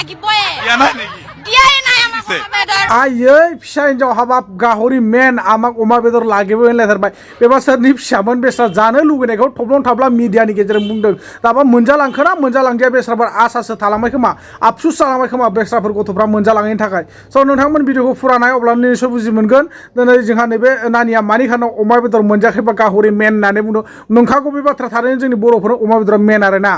Hwakwi dia ina ama Oma Bedor Ayy फिसा हिन्जाव हाबाब गाहरि मेन आमाक अमा बेदर लागिबो होनलायथारबाय बेबा सोरनि फिसामोन बेस्रा जानो लुगैनायखौ थब्लं थाब्ला मिडियानि गेजेरजों बुंदों दाबा मोनजालांखोना मोनजालांदिया बेस्राफोर आसासो थालांबाय खोमा आफसुस जालांबाय खोमा बेस्राफोर गथ'फ्रा मोनजालाङैनि थाखाय स' नोंथांमोन भिडिअखौ फुरा नाय अब्ला निसय बुजि मोनगोन दिनै जोंहा नैबे नानिया मानि खारनाव अमा बेदर मोनजायाखैबा गाहरि मेन होननानै बुंदों नंखागौ बे बाथ्रा थारैनो जोंनि बर'फोरनो अमा बेदरा मेन आरोना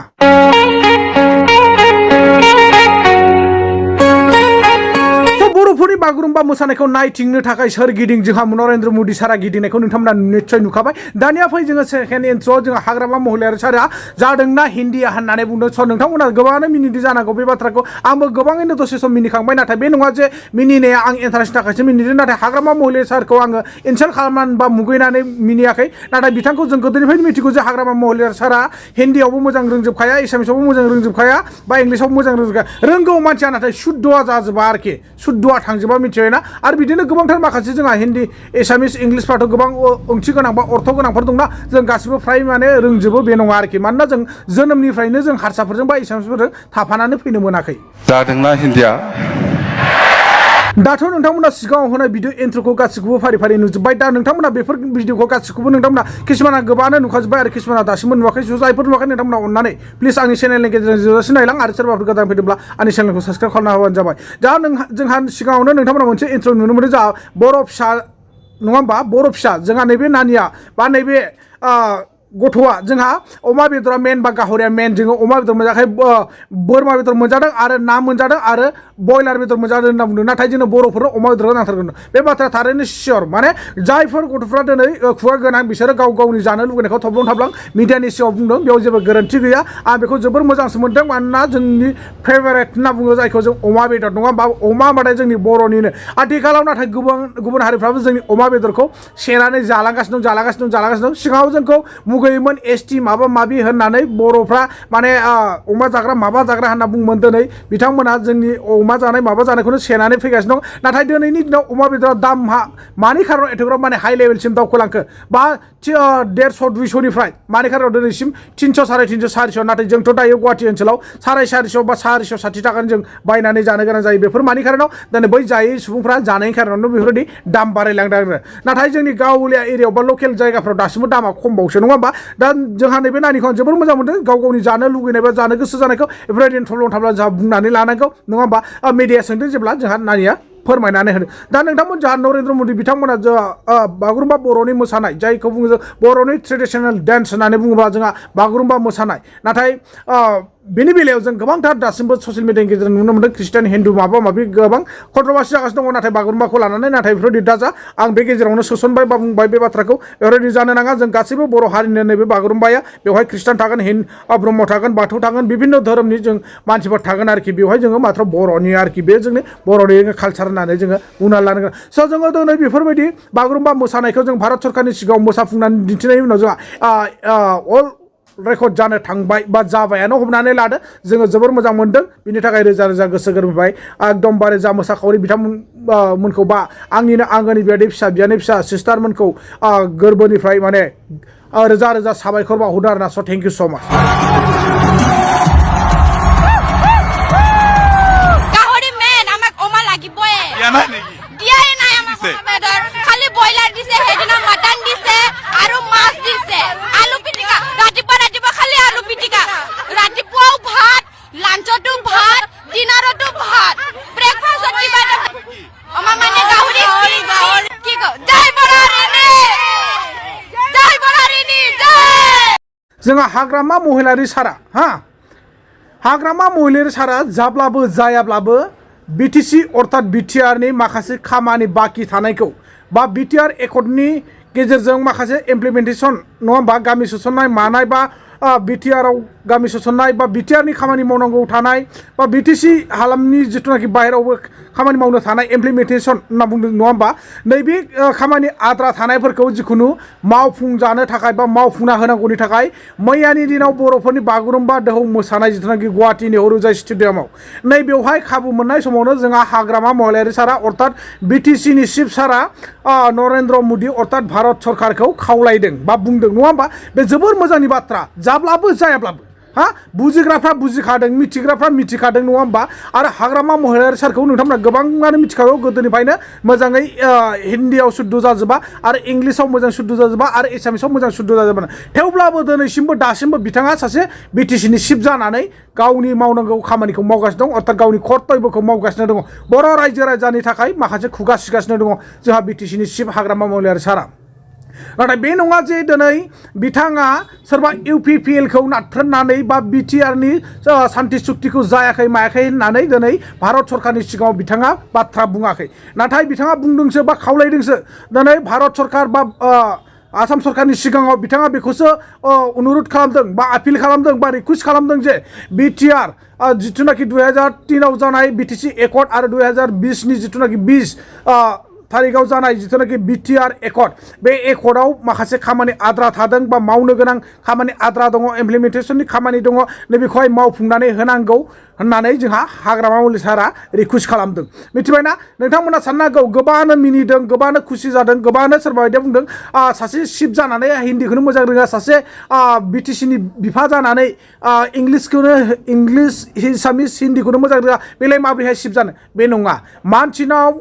बर'फोरनि बागुरुम्बा मोसानायखौ नायथिंनो थाखाय सोरगिदिं जोंहा नरेन्द्र मदि सारा गिदिंनायखौ नोंथांमोना निस्सय नुखाबाय दानिया फै जोङो सेकेन्ड इन्ट्र'आव जोंहा हाग्रामा महिलारि सारा जादोंना हिन्दिया होननानै बुंदों स' नोंथांमोना गोबाङानो मिनिदों जानांगौ बे बाथ्राखौ आंबो गोबाङैनो दसे सम मिनिखांबाय नाथाय बे नङा जे मिनिनाया आं इन्टारेस्टनि थाखायसो मिनिदों नाथाय हाग्रामा महिलारि सारखौ आङो इनसाल्ट खालामनानै बा मुगैनानै मिनियाखै नाथाय बिथांखौ जों गोदोनिफ्रायनो मिथिगौ जे हाग्रामा महिलारि सारा हिन्दीयावबो मोजां रोंजोबखाया एसामिसावबो मोजां रोंजोबखाया बा इंलिसावबो मोजां रोंजोबखाया रोंगौ मानसिया नाथाय शुद्धआ जाजोबा आरोखि शुद्धआ थांजोबा मिथिबाय ना आरो बिदिनो गोबांथार माखासे जोंहा हिन्दी एसामिस इंलिसफ्राथ' गोबां ओंथि गोनां बा अर्थ गोनांफोर दंना जों गासिबो फ्राय माने रोंजोबो बे नङा आरोखि मानोना जों जोनोमनिफ्रायनो जों हारसाफोरजों बा एसामिसफोरजों थाफानानै फैनो मोनाखै जादोंना हिन्दिया दाथ' नोंथांमोना सिगाङाव होनाय भिडिअ इन्ट्र'खौ गासिखौबो फारि फारि नुजोब्बाय दा नोंथांमोना बेफोर भिडिअखौ गासिखौबो नोंथांमोना किसुमाना गोबाङानो नुखाजोब्बाय आरो किसुमाना दासिमबो नुवाखै जायफोर नुवाखै नोंथांमोना अननानै प्लिज आंनि चेनेलनि गेजेरजों जोजासे नायलां आरो सोरबाफोर गोदान फैदोंब्ला आंनि चेनेलखौ साबस्क्राइब खालामना होबानो जाबाय दा जोंहा सिगाङावनो नोंथांमोना मोनसे इन्ट्र' नुनो मोनो जोंहा बर' फिसा नङा होमबा बर' फिसा जोंहा नैबे नानिया बा नैबे गथ'आ जोंहा अमा बेदरा मेन बा गाहरिया मेन जोङो अमा बेदर मोनजायाखै बोरमा बेदर मोनजादों आरो ना मोनजादों आरो बयलार बेदर मोनजादों होनना बुंदों नाथाय जोंनो बर'फोरनो अमा बेदरखौ नांथारगोन बे बाथ्राया थारैनो सियर माने जायफोर गथ'फ्रा दिनै खुगा गोनां बिसोरो गाव गावनि जानो लुगैनायखौ थब्लं थाब्लां मिडियानि सिगाङाव बुंदों बेयाव जेबो गोरोन्थि गैया आं बेखौ जोबोर मोजांसो मोनदों मानोना जोंनि फेभारेट होनना बुङो जायखौ जों अमा बेदर नङा होमबा अमा होनबाथाय जोंनि बर'निनो आथिखालाव नाथाय गुबुन हारिफ्राबो जोंनि अमा बेदरखौ सेनानै जालांगासिनो दं सिगाङाव जोंखौ मुगैयोमोन एसटि माबा माबि होननानै बर'फ्रा माने अमा जाग्रा माबा जाग्रा होनना बुङोमोन दिनै बिथांमोना जोंनि अमा जानाय माबा जानायखौनो सेनानै फैगासिनो दं नाथाय दिनैनि दिनाव अमा बेदरा दामहा मानि खारनाव एथ'ग्राब माने हाइ लेभेलसिम दावखोलांखो बा 150 200निफ्राय मानि खारनाव दिनैसिम 300 350 400 नाथाय जोंथ' दायो गुवाहाटि ओनसोलाव 450 बा 460 थाखानि जों बायनानै जानो गोनां जायो बेफोर मानि खारनाव दिनै बै जायै सुबुंफ्रा जानायनि खारनावनो बेफोरबायदि दाम बारायलांदों आरो नाथाय जोंनि गावलिया एरियायाव बा लकेल जायगाफ्राव दासिमबो दामा खमबावसो नङा होमबा दा जोंहा नैबे नानिखौ आं जोबोर मोजां मोनदों गाव गावनि जानो लुगैनाय बा जानो गोसो जानायखौ बेफोरबायदिनो थब्लं थाब्ला जोंहा बुंनानै लानांगौ नङा होमबा मिडिया सोंदों जेब्ला जोंहा नानिया फोरमायनानै होदों दा नोंथांमोन जोंहा नरेन्द्र मदि बिथांमोना जोंहा बागुरुम्बा बर'नि मोसानाय जायखौ बुङो जों बर'नि ट्रेडिसनेल डान्स होननानै बुङोब्ला जोंहा बागुरुम्बा मोसानाय नाथाय बेनि बेलायाव जों गोबांथार दासिमबो ससियेल मिडियानि गेजेरजों नुनो मोनदों ख्रिस्टान हिन्दु माबा माबि गोबां कन्ट्रभार्सि जागासिनो दङ नाथाय बागुरुम्बाखौ लानानै नाथाय बेफोरबायदि दाजा आं बे गेजेरावनो सोसनबाय बा बुंबाय बे बाथ्राखौ बेफोरबायदि जानो नाङा जों गासैबो बर' हारिनि नैबे बागुरुम्बाया बेवहाय ख्रिस्टान थागोन ब्रह्म थागोन बाथौ थागोन बिभिन्न धोरोमनि जों मानसिफोर थागोन आरोखि बेवहाय जोङो माथ्र बर'नि आरोखि बे जोंनि बर'नि कालचार होननानै जोङो बुंनानै लानांगोन स' जोङो दिनै बेफोरबायदि बागुरुम्बा मोसानायखौ जों भारत सरकारनि सिगाङाव मोसाफुंनानै दिन्थिनायनि उनाव जोंहा अल रेकर्ड जानो थांबाय बा जाबायानो हमनानै लादो जोङो जोबोर मोजां मोनदों बिनि थाखाय रोजा रोजा गोसो गोरबोनिफ्राय एकदमबारे जा मोसाखावरि बिथांमोनखौ बा आंनिनो आंगोनि बियादै फिसा बियानै फिसा सिस्टारमोनखौ गोरबोनिफ्राय माने रोजा रोजा साबायखर बावहरदों आरोना स' थेंक इउ स' माच গাহৰি মেন আমাক অমা লাগিবই দিয়াই নাই আমাক অমা বেদৰ খালি বয়লাৰ দিছে হেদিনা মটন দিছে আৰু মাছ দিছে আলু পিটিকা ৰাতিপুৱা খালি আলু পিটিকা ৰাতিপুৱাও ভাত লাঞ্চতো ভাত ডিনাৰতো ভাত ব্ৰেকফাষ্টত কিবা অমা মানে গাহৰি কি কও জয় বৰাৰিনী জয় जोंहा हाग्रामा महिलारि सारा हाग्रामा महिलारि सारा जाब्लाबो जायाब्लाबो बिटिसि अर्थात बिटिआरनि माखासे खामानि बाखि थानायखौ बा बिटिआर एकर्डनि गेजेरजों माखासे इमप्लिमेन्टेसन नङा होमबा गामि सोसननाय मानाय बा बिटिआरआव गामि सोसननाय बा बिटिआरनि खामानि मावनांगौ थानाय बा बिटिसि हालामनि जिथुनाखि बाहेरावबो खामानि मावनो थानाय इमप्लिमेन्टेसन होनना बुंदों नङा होमबा नैबे खामानि आद्रा थानायफोरखौ जिखुनु मावफुंजानो थाखाय बा मावफुंना होनांगौनि थाखाय मैयानि दिनाव बर'फोरनि बागुरुम्बा दोहौ मोसानाय जिथुनाखि गुवाहाटि नेहरू जाय स्टेडियामाव नै बेवहाय खाबु मोननाय समावनो जोंहा हाग्रामा महिलारि सारा अर्थात बिटिसिनि चिफ सारा नरेन्द्र मदि अर्थात भारत सरकारखौ खावलायदों बा बुंदों नङा होमबा बे जोबोर मोजांनि बाथ्रा जाब्लाबो जायाब्लाबो हा बुजिग्राफ्रा बुजिखादों मिथिग्राफ्रा मिथिखादों नङा होमबा आरो हाग्रामा महिलारि सारखौ नोंथांमोना गोबाङानो मिथिखागौ गोदोनिफ्रायनो मोजाङै हिन्दीयाव सुद्ध जाजोबा आरो इंलिसाव मोजां सुद्ध जाजोबा आरो एसामिसाव मोजां सुद्ध जाजोबा थेवब्लाबो दिनैसिमबो दासिमबो बिथाङा सासे बिटिसिनि चिफ जानानै गावनि मावनांगौ खामानिखौ मावगासिनो दं अर्थात गावनि कर्तब्यखौ मावगासिनो दङ बर' रायजो राजानि थाखाय माखासे खुगा सिगासिनो दङ जोंहा बिटिसिनि चिफ हाग्रामा महिलारि सारा नाथाय बे नङा जे दिनै बिथाङा सोरबा इउपिपिएलखौ नारथ्रोननानै बा बिटिआरनि सान्थि सुक्तिखौ जायाखै मायाखै होननानै दिनै भारत सरकारनि सिगाङाव बिथाङा बाथ्रा बुङाखै नाथाय बिथाङा बुंदोंसो बा खावलायदोंसो दिनै भारत सरकार बा आसाम सरकारनि सिगाङाव बिथाङा बेखौसो अनुरद खालामदों बा आपिल खालामदों बा रिकुवेस्ट खालामदों जे बिटिआर जिथुनाखि 2003 जानाय बिटिसि एकर्ड आरो 2020नि जिथुनाखि 20 थारिखआव जानाय जिथुनाखि बिटिआर एकर्ड बे एकर्डआव माखासे खामानि आद्रा थादों बा मावनो गोनां खामानि आद्रा दङ इमप्लिमेन्टेसननि खामानि दङ नैबेखौहाय मावफुंनानै होनांगौ होननानै जोंहा हाग्रामा महिलारि सारा रिकुवेस्ट खालामदों मिथिबायना नोंथांमोना साननो हागौ गोबाङानो मिनिदों गोबाङानो खुसि जादों गोबाङानो सोरबा बायदिया बुंदों सासे चिफ जानानै हिन्दीखौनो मोजां रोङा सासे बिटिसिनि बिफा जानानै इंलिस एसामिस हिन्दीखौनो मोजां रोङा बेलाय माबोरैहाय चिफ जानो बे नङा मानसिनाव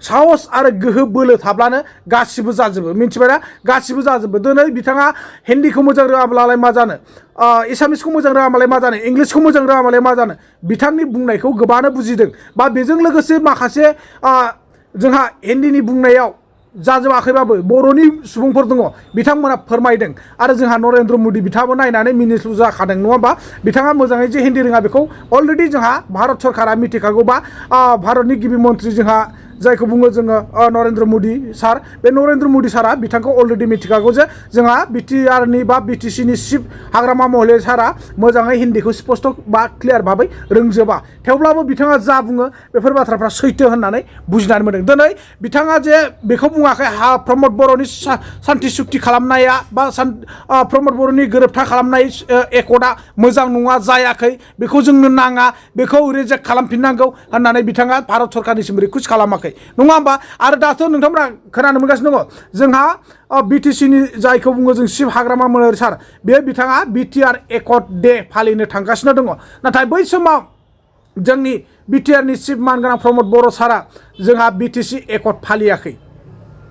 साहस आरो गोहो बोलो थाब्लानो गासिबो जाजोबो मिथिबायना गासिबो जाजोबो दिनै बिथाङा हिन्दीखौ मोजां रोङाब्लालाय मा जानो एसामिसखौ मोजां रोङाबालाय मा जानो इंलिसखौ मोजां रोङाबालाय मा जानो बिथांनि बुंनायखौ गोबाङानो बुजिदों बा बेजों लोगोसे माखासे जोंहा हिन्दीनि बुंनायाव जाजोबाखैबाबो बर'नि सुबुंफोर दङ बिथांमोना फोरमायदों आरो जोंहा नरेन्द्र मदि बिथाङाबो नायनानै मिनिस्लु जाखादों नङा होमबा बिथाङा मोजाङै जे हिन्दी रोङा बेखौ अलरेडि जोंहा भारत सरकारा मिथिखागौ बा भारतनि गिबि मन्थ्रि जोंहा जायखौ बुङो जोङो नरेन्द्र मदि सार बे नरेन्द्र मदि सारा बिथांखौ अलरेडि मिथिखागौ जे जोंहा बिटिआरनि बा बिटिसिनि चिफ हाग्रामा महिलारि सारा मोजाङै हिन्दीखौ स्पष्ट बा क्लियार भाबै रोंजोबा थेवब्लाबो बिथाङा जा बुङो बेफोर बाथ्राफ्रा सैथो होननानै बुजिनानै मोनदों दिनै बिथाङा जे बेखौ बुङाखै प्रमद बर'नि सान्थि सुक्ति खालामनाया बा प्रमद बर'नि गोरोबथा खालामनाय एकर्डआ मोजां नङा जायाखै बेखौ जोंनो नाङा बेखौ रिजेक्ट खालामफिननांगौ होननानै बिथाङा भारत सरकारनिसिम रिकुवेस्ट खालामाखै नङा होमबा आरो दाथ' नोंथांमोना खोनानो मोनगासिनो दङ जोंहा बिटिसिनि जायखौ बुङो जों चिफ हाग्रामा महिलारि सार बे बिथाङा बिटिआर एकर्ड डे फालिनो थांगासिनो दङ नाथाय बै समाव जोंनि बिटिआरनि चिफ मानगोनां प्रमद बर' सारा जोंहा बिटिसि एकर्ड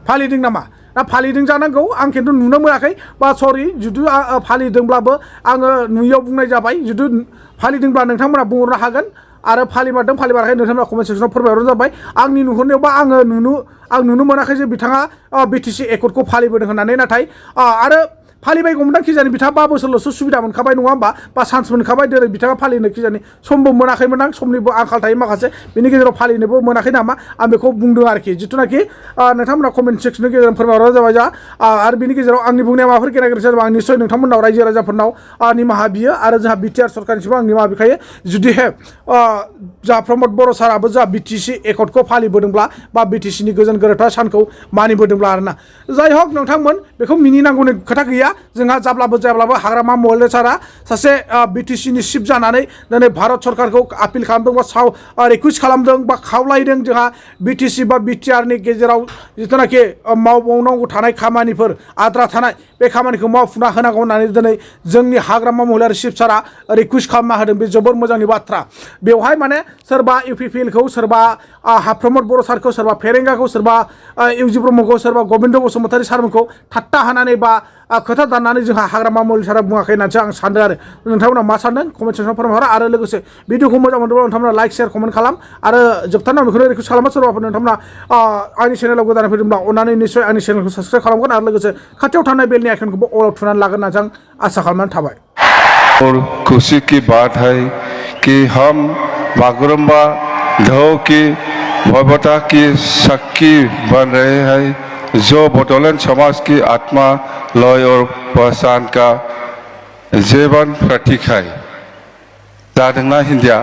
फालिदों नामा ना फालिदों जानांगौ आं खिन्थु नुनो मोनाखै बा सरि जुदि फालिदोंब्लाबो आङो नुयियाव बुंनाय जाबाय जुदि फालिदोंब्ला नोंथांमोना बुंहरनो हागोन आरो फालिमारदों फालिमाराखै नोंथांमोना कमेन्ट सेक्सनाव फोरमायहरनो जाबाय आंनि नुहुरनायावबा आं नुनो मोनाखै जे बिथाङा बिटिसि एकर्डखौ फालिबोदों होननानै नाथाय आरो फालिबायगौमोन खिजानि बिथाङा 5 बोसोरल'सो सुबिदा मोनखाबाय नङा होमबा बा चान्स मोनखाबाय दिनै बिथाङा फालिनो खिजानि समबो मोनाखैमोन आं समनिबो आंखाल थायो माखासे बेनि गेजेराव फालिनोबो मोनाखै नामा आं बेखौ बुंदों आरोखि जिथुनाखि नोंथांमोना कमेन्ट सेक्सननि गेजेराव फोरमायहरनाय जाबाय जा आरो बेनि गेजेराव आंनि बुंनाया माबाफोर गेना गोरोन्थि जादोंबा आं निस्सय नोंथांमोननाव रायजो राजाफोरनाव निमाहा बियो आरो जोंहा बिटिआर सरकारनिसिमबो आं निमाहा बिखायो जुदिहाय जा प्रमद बर' साराबो जा बिटिसि एकर्डखौ फालिबोदोंब्ला बा बिटिसिनि गोजोन गोरोबथा सानखौ मानिबोदोंब्ला आरोना जाय हक नोंथांमोन बेखौ मिनिनांगौनि खोथा गैया जोंहा जाब्लाबो हाग्रामा महिलारि सारा सासे बिटिसिनि चिफ जानानै दिनै भारत सरकारखौ आपिल खालामदों बा रिकुवेस्ट खालामदों बा खावलायदों जोंहा बिटिसि बा बिटिआरनि गेजेराव जिथुनाखि मावनांगौ थानाय खामानिफोर आद्रा थानाय बे खामानिखौ मावफुंना होनांगौ होननानै दिनै जोंनि हाग्रामा महिलारि चिफ सारा रिकुवेस्ट खालामना होदों बे जोबोर मोजांनि बाथ्रा बेवहाय माने सोरबा इउपिपिएलखौ सोरबा प्रमद बर' सारखौ सोरबा फेरेंगाखौ सोरबा इउजि ब्रह्मखौ सोरबा गबिन्द बसुमतारी सारमोनखौ ठाट्टा होनानै बा खोथा दाननानै जोंहा हाग्रामा महिलारि सारा बुङाखै होननानैसो आं सानदों आरो नोंथांमोना मा सानदों कमेन्ट सेक्सनाव फोरमायहर आरो लोगोसे भिडिअखौ मोजां मोनदोंब्ला नोंथांमोना लाइक शेयार कमेन्ट खालाम आरो जोबथारनायाव बेखौनो रिकुवेस्ट खालामो सोरबाफोर नोंथांमोना आंनि चेनेलाव गोदानै फैदोंब्ला अननानै निस्सय आंनि चेनेलखौ साबस्क्राइब खालामगोन आरो लोगोसे खाथियाव थानाय बेलनि आइकनखौबो अलाव थुनानै लागोन होननानै आं आसा खालामनानै थाबाय और खुशी की बात है कि हम बागुरुम्बा ढो की भव्यता की साक्षी बन रहे हैं जो बडोलैंड समाज की आत्मा लय और पहचान का जीवन प्रतीक है। जादोंना हिंदिया